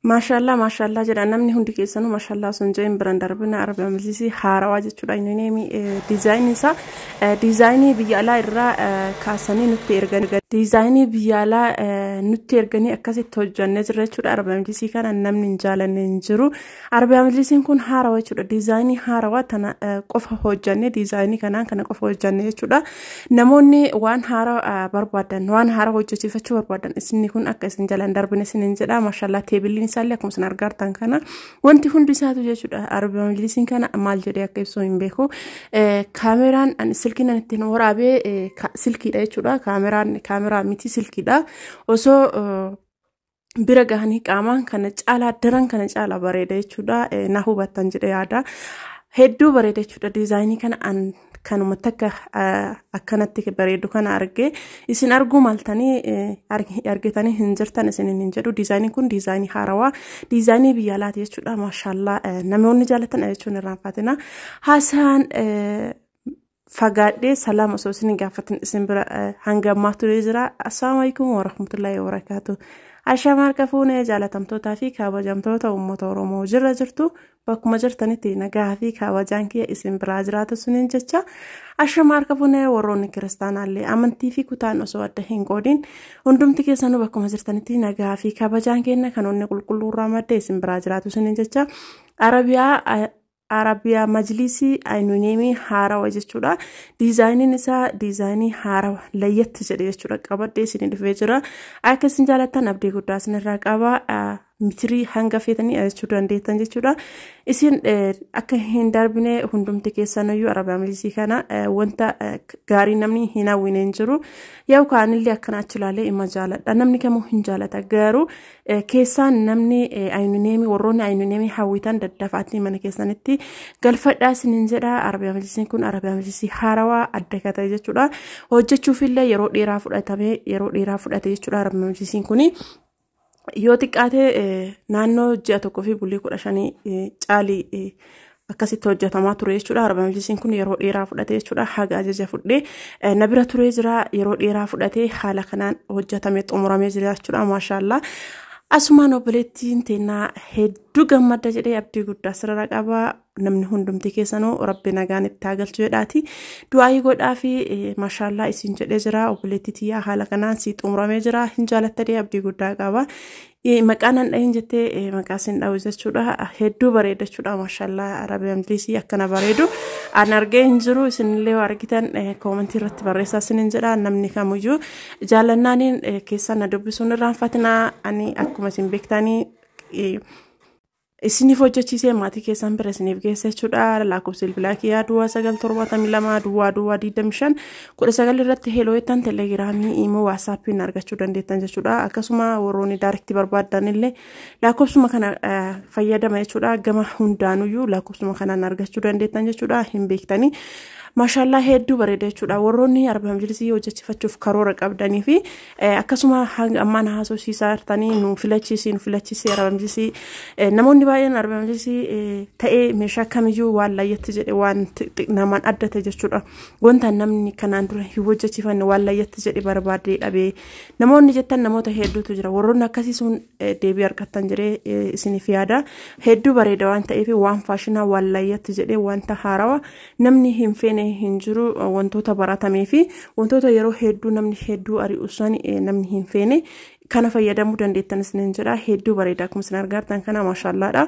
Maashaallah maashaallah jedha namni hundi keessanuu. Maashaallah osoo hin jedhin biran darbina. Arabiyaa majlisii haarawaa jechuudha. Inni diizaayinii isaa diizaayinii biyya alaa irraa kaasanii nutti ergan, diizaayinii biyya alaa nutti erganii akkasitti hojjannee jirra jechuudha. Arabiyaa majlisii kana namni hin jaalanne hin jiru. Arabiyaa majlisiin kun haarawaa jechuudha. Diizaayinii haarawaa tana qofa hojjannee, diizaayinii kanaan kana qofa hojjanne jechuudha. Namoonni waan haaraa barbaadan, waan haaraa hojjechiifachuu barbaadan, isinni kun akka isin jalaan darbine isinin jedha. Maashaallah, teebiliin isaallee akkuma isin argartan kana, wanti hundi isaatu jechuudha. Arabiyaa majlisiin kana maal jedhee akka ibsu hin beeku. Kaameraan silkiin ani ittiin waraabee silkiidha jechuudha. Kaameraan kaameraa miti, silkiidha. Osoo bira gahanii qaamaan kana caalaa daran kana caalaa bareeda jechuudha. Na hubattan jedhee yaada. Hedduu bareeda jechuudha. Diizaayinii kana an kanuma takka akkanatti bareedu kana argee isin arguu maltanii argitanii hin jirtan isiniin hin jedhu. Diizaayiniin kun diizaayinii haarawaa, diizaayinii biyya alaati jechuudha. Maashaallaa, namoonni jaalatan jechuun irraanfatina. Haasaan fagaadhee salaama osoo isin gaafatin isin bira hanga ammaa turee jira. Assalaamu alaikum warahmatullahi wabarakaatu. Ashaama harka fuunee, jaalatamtootaa fi kabajamtoota uummata Oromoo, jirra jirtu? Bakkuma jirtanitti nagaa fi kabajaan kiyya isin biraa jiraatu suniin jecha. Ashama harka fuunee, warroonni kiristaanaallee amantii fi kutaan osoo adda hin qoodin hundumti keessanuu bakkuma jirtanitti nagaa fi kabajaan kenna kan onni qulqulluurraa madde isin biraa jiraatu suniin jecha. Arabiyaa majlisii aynuneemii haarawa jechuudha. Diizaayiniin isaa diizaayinii haarawa layyatti jedhe jechuudha. Qabadhee isin dhufee jira. Akka isin jaalattan abdii guddaa isinirraa qaba. Mitirii hanga feetanii ajajachuu dandeettan jechuudha. Isin akka hin darbine hundumti keessaniyyuu. Arabiyaa majlisii kana wanta gaarii namni hin hawwine hin jiru. Yoo kaanillee akkana achi ilaalee ima jaaladha. Namni kamuu hin jaalata, garuu keessaan namni aynuneemii, warroonni aynuneemii hawwitan daddafaatti mana keessanitti galfadhaa isiniin jedha. Arabiyaa majlisiin kun arabiyaa majlisii haarawaa adda ka ta'e jechuudha. Hojjechuufillee yeroo dheeraa fudhatame, yeroo dheeraa fudhate jechuudha. Arabiyaa majlisiin kuni yoo xiqqaate naannoo ji'a 1 fi bulii 15 caalii akkasitti hojjetamaa ture jechuudha. Arabiyaa majlisiin kun yeroo dheeraa fudhate jechuudha. Haga ajaja fudhee na bira turee jira. Yeroo dheeraa fudhatee haala kanaan hojjetamee xumuramee jira jechuudha. Maashaallaa. Asumaan obboleettiin teennaa hedduu gammadda jedhee abdii guddaa sirra qaba. Namni hundumti keessanuu rabbi nagaan itti haa galchu jedhaati. Du'aayii godhaa fi maashaallaa isin jedhee jira. Obboleettii tiyyaa, haala kanaan si xumuramee jira. Hin jaalattadee abdii guddaa qaba. Maqaa nan dhahin jettee maqaa sin dhahu jechuudha. Hedduu bareeda jechuudha. Maashaallaa, Arabiyaa majlisii akkana bareedu an argee hin jiru. Isinillee yoo argitan koomentii irratti barreessaa isinin jedha. Namni kamiyyuu jaalannaaniin keessan na dubbisuun irraanfatinaa. Ani akkuma isin beektanii isiniif hojjechiisee maatii keessan bira isiniif geessa jechuudha. Lakkoofsa bilbilaa kiyyaa 0972 00 25 19 irratti hello jettan Telegiraamii, Imoo, Waasaappiin argachuu dandeettan jechuudha. Akkasuma warroonni direct barbaadan illee lakkoofsuma kana fayyadama jechuudha. Gama hundaanuyyuu lakkoofsuma kanaan argachuu dandeettan jechuudha. Hin beektanii. Maashaallaa, hedduu bareeda jechuudha. Warroonni arabiyaa majlisii hojjechiifachuuf karoora qabdanii fi akkasuma hanga ammaan haasofsiisaa jirtanii, nu filachiisi, nu filachiisi arabiyaa majlisii, namoonni baay'een arabiyaa majlisii ta'ee meeshaa kamiyyuu waan layyatti jedhe, waan namaan adda ta'e jechuudha. Wanta namni kanaan dura hin hojjechiifanne, waan layyatti jedhe barbaadee dhabee namoonni jettan namoota hedduutu jira. Warroonni akkasii sun deebii argattan jedhee isiniif yaada. Hedduu bareeda waan ta'eef, waan faashinaa, waan layyatti jedhee, wanta haarawaa namni hin feene hin jiru. Wantoota baratamee fi wantoota yeroo hedduu namni hedduu ari'u san namni hin feene kana fayyadamuu dandeettan isiniin jedha. Hedduu bareeda, akkuma isin argartan kana, maashaallaadha.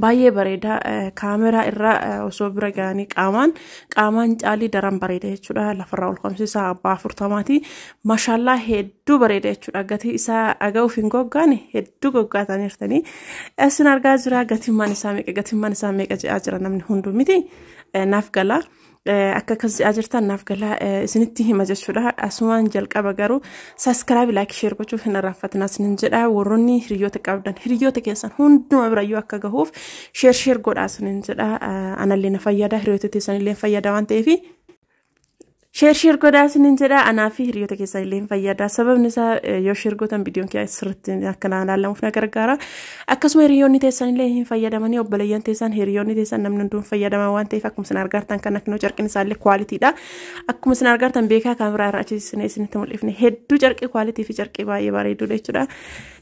Baay'ee bareeda. Kaameraa irraa osoo bira ga'anii qaamaan caalii daran bareeda jechuudha. Lafarraa ol qabsiisaa abbaa 40ti. Maashaallaa, hedduu bareeda jechuudha. Gatii isaa dhaga'uuf hin goggaane, hedduu goggaataniirtanii. Isin argaa jira, gatiin mana isaa meeqa, gatiin mana isaa meeqa jedhaa jira namni hunduu miti, naaf gala. Akka akkas jedhaa jirtan naaf gala, isinitti hima jechuudha. Asumaan jalqaba garuu subscribe, like, share gochuuf hin irraanfatinaa isinin jedha. Warroonni hiriyoota qabdan hiriyoota keessan hunduma birayyuu akka gahuuf share share godhaa isinin jedha. Anallee na fayyada, hiriyoota keessanillee fayyada waan ta'eef. Share share godhaa isiniin jedha. Anaa fi hiriyoota keessan illee hin fayyada. Sababni isaa yoo share gootan viidiyoon kee sirriitti akka ilaalamuuf na gargaara. Akkasuma hiriyoonni teessan illee hin fayyadamanii, obboleeyyan teessan, hiriyoonni teessan, namni hunduu hin fayyadaman waan ta'eef, akkuma isin argartan kan akkinoo carqiin isaallee qualitydha. Akkuma isin argartan beekaa kaameraa irraa achi isinitti mul'ifne, hedduu carqii quality fi carqii baay'ee bareedudha jechuudha.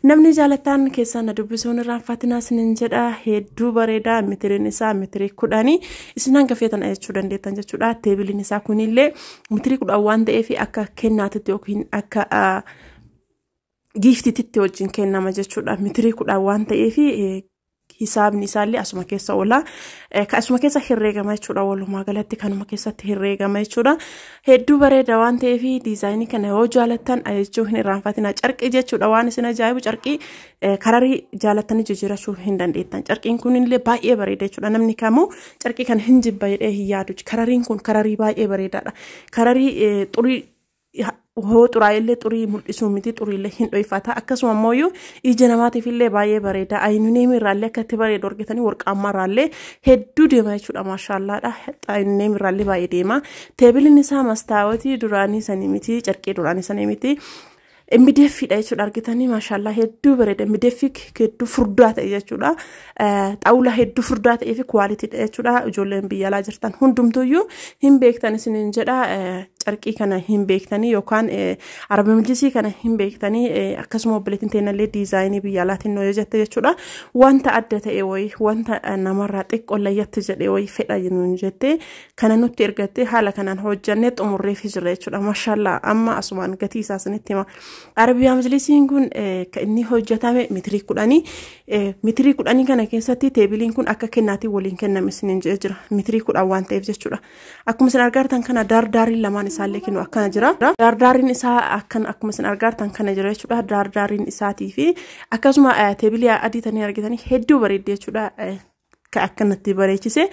Namni jaalattaan keessaan na dubbisuun irraanfatinaa isiniin jedha. Hedduu bareeda. Mitiriin isaa mitirii 10, isin hanga feetan jechuu dandeettan jechuudha. Tableiin isaa kunillee mitirii 10 waan ta'eef akka kennaatitti yookiin akka giftiitti wajjin kennama jechuudha. Mitirii 10 waan ta'eef hisaabni isaallee asuma keessa oola. Asuma keessa herreegama jechuudha. Walumaa galatti kanuma keessatti herreegama jechuudha. Hedduu bareeda waan ta'eef designii kana yoo jaalattan jechuu hin irraanfatina. Carqii jechuudha, waan isin ajaa'ibu carqii kararii jaalattanii jijjiirachuu hin dandeettan. Carqiin kunillee baay'ee bareeda jechuudha. Namni kamuu carqii kana hin jibba jedhee hin yaadu. Karariin kun kararii baay'ee bareedaadha. Kararii xurii hoo xuraa'ellee xurii mul'isuu miti, xuriillee hin dhoyfata. Akkasuma immoo ija namaatiif illee baay'ee bareeda. Ayinuneemi irraallee akka itti bareedu argitanii, warqaammaa irraallee hedduu deema jechuudha. Maashaallaadha, ayinuneemi irraallee baay'ee deema. Tableiin isaa mastaawotii duraanii sanii miti, carqii duraanii sanii miti. MDFdha jechuudha. Argitanii, maashaallaa, hedduu bareeda. MDF hedduu furdaa ta'e jechuudha. Xaawula hedduu furdaa ta'ee fi qualitydha jechuudha. Ijoolleen biyya alaa jirtan hundumtuyyuu hin beektan isiniin jedha. Carqii kana hin beektanii yookaan araba majlisii kana hin beektanii. Akkasuma obboleettiin teenallee designii biyya alaatiin noo jette jechuudha. Wanta adda ta'e wayii, wanta namarraa xiqqoo layyatti jedhee wayii fedha nuun jette, kana nutti ergatte, haala kanaan hojjannee xumurreefi jira jechuudha. Maashaallaa, amma asumaan gatii isaa isinitti hima. Arabiyaa majlisiin kun kan inni hojjetame mitirii 10. Mitirii 10 kana keessatti tableiin kun akka kennaatiin waliin kenname isiniin jedhee jira. Mitirii 10 waan ta'eef jechuudha. Akkuma isin argartan kana daardaariin lamaan isaallee kennu akkana jira. Daardaariin isaa akkan akkuma isin argartan kana jira jechuudha. Daardaariin isaatii fi akkasuma tableii adii tanii argitanii hedduu bareeddi jechuudha. Akkanatti bareechise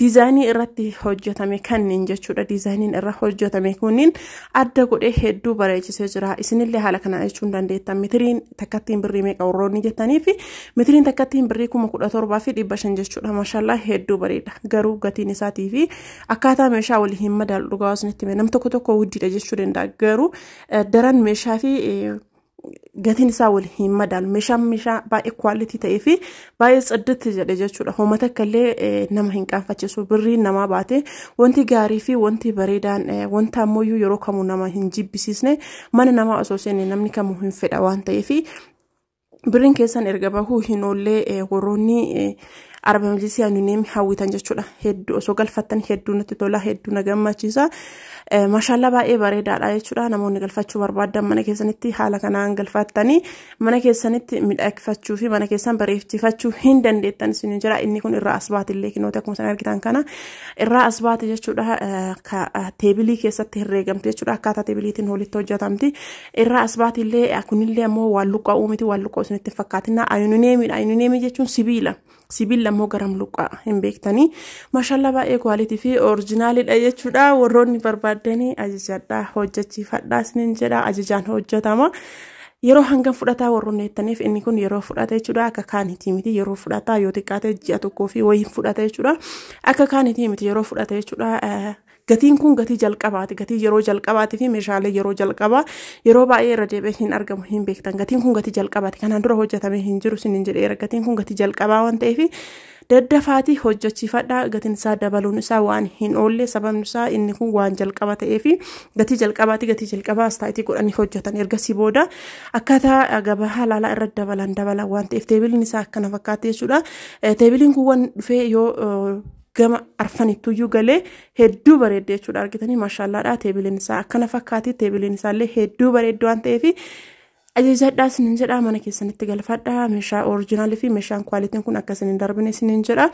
designii irratti hojjetame kanneen jechuudha. Designiin irra hojjetame kunniin adda godhee hedduu bareechisee jira. Isinillee haala kana jechuun dandeettan. Mitiriin takkattiin birrii meeqa warroonni jettanii fi mitiriin takkattiin birrii 17,500 jechuudha. Maashallaa, hedduu bareeda. Garuu gatiin isaatii fi akkaataa meeshaa walii hin madaalu, dhugaa isinitti hime. Nam tokko tokko guddiidha jechuu danda'a. Garuu daran meeshaa fi gatiin isaa wal hin madaalu. Meeshaan meeshaa baay'ee quality ta'ee fi baay'ee tsidditti jedhe jechuudha. Homa takka illee nama hin qaanfachiisu. Birriin namaa baate wanti gaarii fi wanti bareedaan, wanta ammoo yeroo kamuu nama hin jibbisiisne, mana namaa osoo seene namni kamuu hin fedha waan ta'eef, birriin keessan erga bahuu hin oollee warroonni arba majlisii anuneem hawwitan jechuudha. Hedduu osoo galfattan hedduu natti tola, hedduu na gammachiisa. Maashaallaa, baay'ee bareedaadha jechuudha. Namoonni galfachuu barbaadan mana keessanitti haala kanaan galfattanii mana keessanitti miidhagfachuu fi mana keessan bareechifachuu hin dandeettan isin jira. Inni kun irraa as baatillee kinoota akkuma isin argitan kana irraa as baate jechuudha. Tableii keessatti herreegamte jechuudha. Akkaataa tableiitiin walitti hojjetamti. Irraa as baatillee kunillee ammoo waan luqqa'uu miti, waan luqqa'u isinitti hin fakkaatina. Ayinuneemidha. Ayinuneemii jechuun sibiila. Sibiila immoo garam luqqaa hin beektanii. Maashallaa, baay'ee quality fi originalidha jechuudha. Warroonni barbaaddanii ajajadhaa, hojjechiifadhaa isiniin jedha. Ajajaan hojjetama. Yeroo hangam fudhataa warroonni jettaniif, inni kun yeroo fudhata jechuudha. Akka kaanitii miti, yeroo fudhataa, yoo xiqqaate ji'a tokkoo fi wayii fudhata jechuudha. Akka kaanitii miti, yeroo fudhata jechuudha. Gatiin kun gatii jalqabaati. Gatii yeroo jalqabaatii fi meeshaalee yeroo jalqabaa yeroo baay'ee irra deebi'ee hin argamu, hin beektan. Gatiin kun gatii jalqabaati. Kanaan dura hojjetamee hin jiru isiniin jedheera. Gatiin kun gatii jalqabaa waan ta'eef daddafaatii hojjechiifadhaa. Gatiin isaa dabaluun isaa waan hin oolle, sababni isaa inni kun waan jalqaba ta'eef gatii jalqabaati. Gatii jalqabaa astaayitii godhanii hojjetan, ergasii booda akkaataa gabaa halaalaa irra dabalan dabalan waan ta'eef, tableiin isaa akkana fakkaate jechuudha. Tableiin kun waan dhufee yoo gama arfanittuyyuu galee hedduu bareedde jechuudha. Argitanii, maashaallaadha, tableiin isaa akkana fakkaati. Tableiin isaallee hedduu bareeddu waan ta'eef ajajadhaa isinin jedha. Mana keessanitti galfadhaa. Meeshaa originalii fi meeshaan qualityn kun akka isin hin darbine isinin jedha.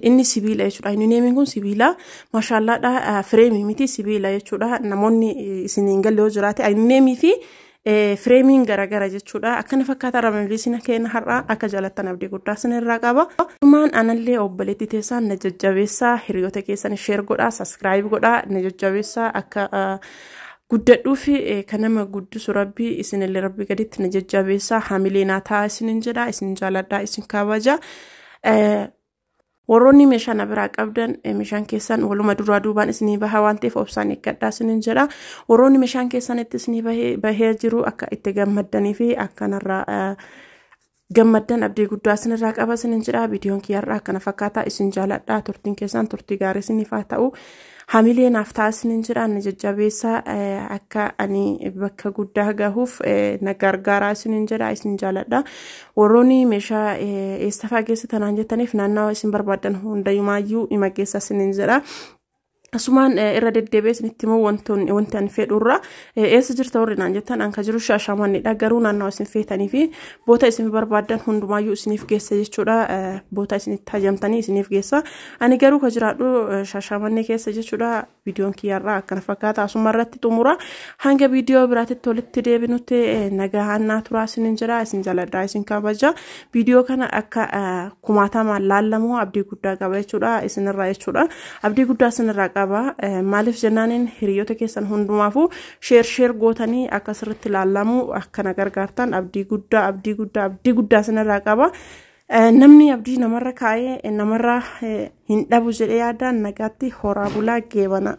Inni sibiila jechuudha. Inni neemiin kun sibiila. Maashaallaadha. Frameii miti, sibiila jechuudha. Namoonni isin hin galle yoo jiraate, neemii fi frameiin garagara jechuudha. Akkana fakkaata ramambiisina keenya har'aa, akka jaalattan abdii guddaa isinirraa qaba. Dhumaan anallee obboleettii teessaan na jajjabeessaa, hiriyoota keessan share godhaa, subscribe godhaa, na jajjabeessaa. Akka guddadhuu fi kan nama guddisu Rabbii, isinillee Rabbii gaditti na jajjabeessaa, hamilee naa ta'a isinin jedha. Isin jaaladhaa, isin kabaja. Warroonni meeshaa na biraa qabdan, meeshaan keessan waluma duraa duubaan isinii baha waan ta'eef obsaan eeggadhaa isiniin jedha. Warroonni meeshaan keessan itti isinii bahee jiru akka itti gammaddanii fi akkanarraa gammaddan abdii guddaa isinirraa qaba isiniin jedha. Viidiyoon kiyyarraa akkana fakkaata. Isin jaaladha. Turtiin keessan turtii gaarii isiniif haa ta'u. Hamilee naaf ta'a isiniin jedha. Na jajjabeessa, akka ani bakka guddaa gahuuf na gargaaraa isiniin jedha. Isin jaaladha. Warroonni meeshaa eessa fa'aa geessa tanaan jettaniif, naannawa isin barbaaddan hundayyumaayyuu ima geessa isiniin jedha. Asumaan irra deddeebi'ee isinitti immoo wanti ani fedhurra eessa jirta warri naan jettan, an ka jiru Shaashamannidha. Garuu naannawa isin feetanii fi boota isin barbaaddan hundumaayyuu isiniif geessa jechuudha. Boota isinitti hajamtanii isiniif geessa. Ani garuu ka jiraadhu Shaashamannee keessa jechuudha. Viidiyoon kiyyarraa akkana fakkaata. Asuma irratti xumura. Hanga viidiyoo biraatitti walitti deebinutti nagaa hannaa turaa isinin jedha. Isin jaaladha, isin kabaja. Viidiyoo kana akka kumaatamaan laallamu abdii guddaa qaba jechuudha. Isinirraa jechuudha. Abdii guddaa isinirraa qaba. Maaliif jennaaniin, hiriyoota keessan hundumaafuu share gootanii akka sirritti laallamu akkana gargaartan abdii guddaa, abdii guddaa, abdii guddaa isinirraa qaba. Namni abdii namarra kaa'ee namarra hin dhabu jedhee yaadaan nagaatti horaa bulaa geebana.